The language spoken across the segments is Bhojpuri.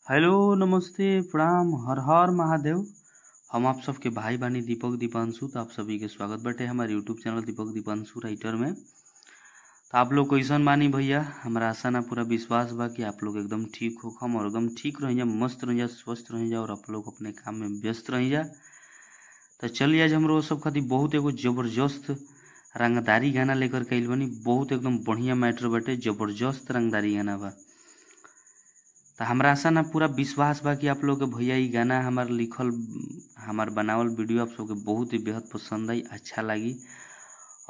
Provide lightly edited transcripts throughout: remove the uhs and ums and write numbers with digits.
हेलो नमस्ते प्रणाम हर हर महादेव। हम आप सबके भाई बानी दीपक दीपांशु। तो आप सभी के स्वागत बाटे हमारे YouTube channel Deepak Deepanshu writer में। तो आप लोग कैसन बानी भैया? हमारा आशा ना पूरा विश्वास बा कि आप लोग एकदम ठीक हो हम और एकदम ठीक रही जा, मस्त रही जा, स्वस्थ रही जा और आप लोग अपने काम में व्यस्त रही जा। तो चलिए आज हम सब खातिर बहुत एगो जबरदस्त रंगदारी गाना लेकर के आइल बानी। बहुत एकदम बढ़िया मैटर बाटे, जबरदस्त रंगदारी गाना बा। तो हमरा आशा ना पूरा विश्वास बा कि आप लोग के भैया ई गाना हमार लिखल हमार बनावल वीडियो आप सबके बहुत ही बेहद पसंद आई, अच्छा लगी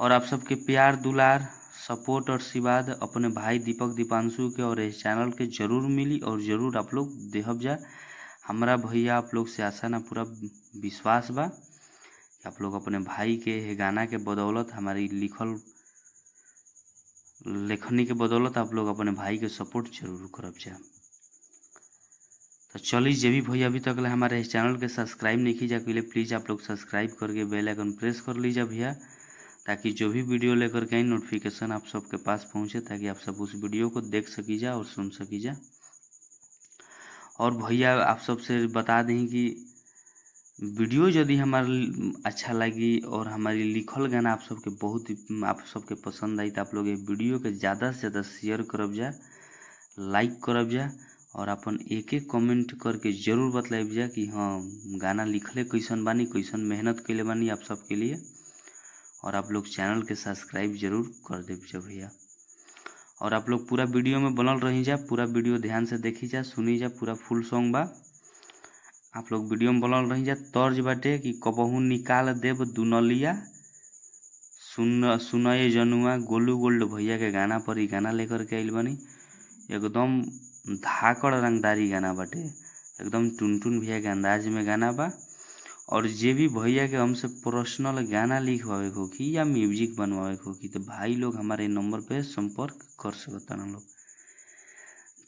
और आप सबके प्यार दुलार सपोर्ट और आशीर्वाद अपने भाई दीपक दीपांशु के और इस चैनल के जरूर मिली और ज़रूर आप लोग देहब जा। हमरा भैया आप लोग से आशा ना पूरा विश्वास बा कि आप लोग अपने भाई के ये गाना के बदौलत, हमारी लिखल लेखनी के बदौलत आप लोग अपने भाई के सपोर्ट जरूर करब जा। तो चलिए जे भी भैया अभी तक ले हमारे इस चैनल के सब्सक्राइब नहीं की जा के लिए प्लीज़ आप लोग सब्सक्राइब करके बेल आइकन प्रेस कर लीजिए भैया, ताकि जो भी वीडियो लेकर के आई नोटिफिकेशन आप सबके पास पहुंचे, ताकि आप सब उस वीडियो को देख सकी जा और सुन सकी जा। और भैया आप सबसे बता दें कि वीडियो यदि हमारे अच्छा लगी और हमारी लिखल गाना आप सबके बहुत ही आप सबके पसंद आई तो आप लोग ये वीडियो के ज़्यादा से ज़्यादा शेयर करब जा, लाइक करब जा और अपन एक एक कमेंट करके जरूर बतलाइब जा कि हाँ गाना लिखले कैसन बानी, कैसन मेहनत कैले बानी आप सबके लिए। और आप लोग चैनल के सब्सक्राइब जरूर कर देब जा भैया। और आप लोग पूरा वीडियो में बनल रही जा, पूरा वीडियो ध्यान से देखी जा, सुनी जा, पूरा फुल सॉन्ग बा। आप लोग वीडियो में बनल रही जा। तर्ज बाटे कि कबहू निकाल देव दुनलिया सुन सुनए जनुआ, गोलू गोल्ड भैया के गाना पर ई गाना लेकर के आइल बानी। एकदम धाकड़ रंगदारी गाना बाटे, एकदम टुनटुन भैया के अंदाज में गाना बा। और जे भी भैया के हमसे पर्सनल गाना लिखवावे के होखी या म्यूजिक बनवावे के होखी तो भाई लोग हमारे नंबर पे संपर्क कर सकता लोग।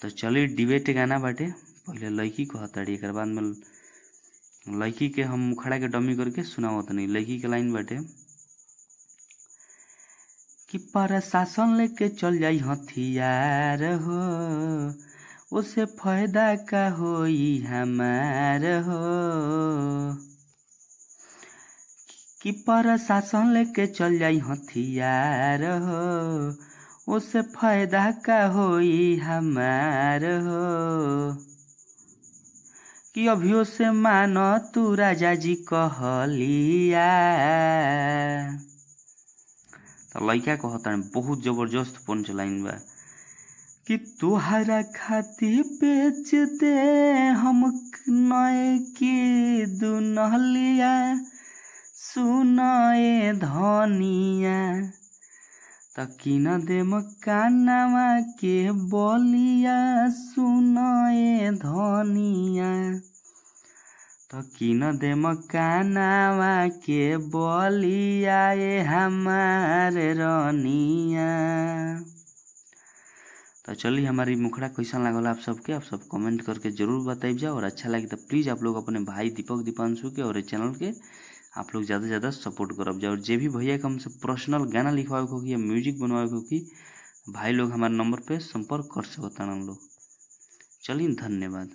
तो चलिए डिबेट गाना बाटे, पहले लड़की कहताड़ी, एक बाद में लड़की के हम मुखड़ा के डमी करके सुनावत नहीं। लड़की के लाइन बाटे कि प्रशासन लेके चल जाई हथियार हो, उसे फायदा का होई हमार हो। कि प्रशासन लेके चल जाई हथियार हो, उसे फायदा का होई हमार हो। कि अभियो से मानो तू राजा जी कहलिया। तो लड़का कहता है बहुत जबरदस्त पंच लाइन बा कि तुहरा खाती बेच दे हम नए की दुनहलिया सुनाए धनिया, त किन दे मकानवा के बोलिया सुनाए धनिया, त किन दे मकानवा के बोलिया ए हमार रनिया। तो चलिए हमारी मुखड़ा कैसा लागल आप सबके, आप सब कमेंट करके जरूर बताइब जा। और अच्छा लगे तो प्लीज़ आप लोग अपने भाई दीपक दीपांशु के और चैनल के आप लोग ज़्यादा से ज़्यादा सपोर्ट करब जा। और जे भी भैया के हमसे पर्सनल गाना लिखवावे के होखी या म्यूजिक बनवावे के होखी भाई लोग हमारे नंबर पर संपर्क कर सकता हम लोग। चलिए धन्यवाद।